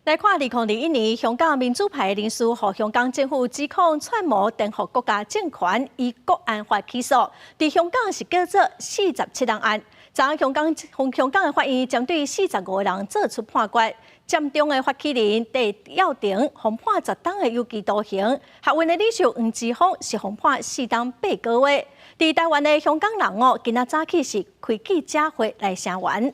來看2021年，香港民主派人士予香港政府指控串謀顛覆國家政權，依國安法起訴，佇香港是叫做四十七人案。昨香港香港的法院針對45個人做出判決，佔中的發起人戴耀廷予判10冬的有期徒刑，學運的領袖黃之鋒是予判4冬8個月。佇台灣的香港人哦，今仔早起是開記者會來聲援。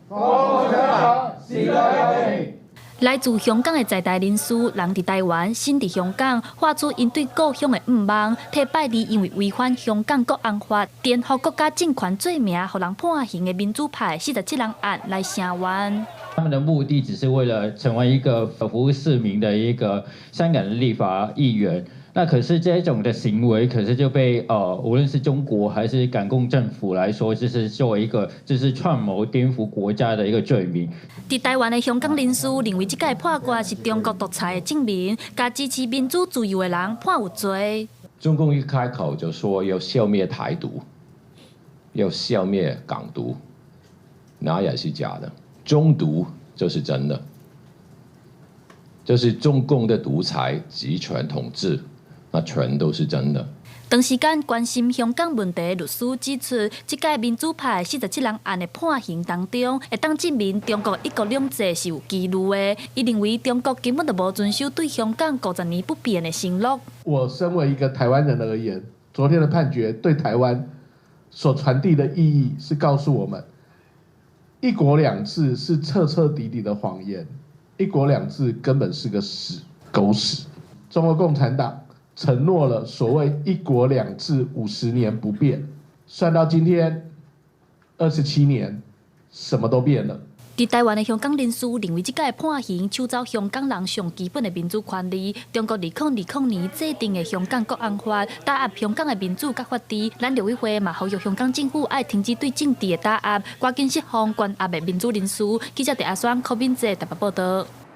共產黨時代革命。來自香港的在台人士，人佇台灣，心佇香港，發出𪜶對故鄉的向望，替拜二因為違反香港國安法、顛覆國家政權罪名，予人判刑的民主派四十七人案來聲援。他們的目的只是為了成為一個服務市民的一個香港的立法議員。那可是這種的行為，可是就被無論是中國還是港共政府來說，就是作為一個就是串謀顛覆國家的一個罪名。佇台灣的香港人士認為，這屆判決是中國獨裁的證明，共支持民主自由的人判有罪。中共一開口就說要消滅台獨，要消滅港獨，那也是假的。中獨就是真的，就是中共的獨裁集權統治。那全都是真的。同時間關心香港問題的律師指出，這屆民主派四十七人案的判刑當中，會當證明中國一國兩制是有疑慮的。伊認為中國根本就無遵守對香港50年不變的承諾。我身為一個台灣人而言，昨天的判決對台灣所傳遞的意義是告訴我們，一國兩制是徹徹底底的謊言，一國兩制根本是個屎狗屎。中國共產黨承諾了所謂一國兩制50年不變，算到今天27年，什麼都變了。佇台灣的香港人士認為，這屆判刑搶走香港人上基本的民主權利。中國2020年制定的香港國安法，打壓香港的民主佮法治。咱陸委會嘛呼籲香港政府愛停止對政治的打壓，趕緊釋放關押的民主人士。記者鄭阿雙、柯敏哲台北報導。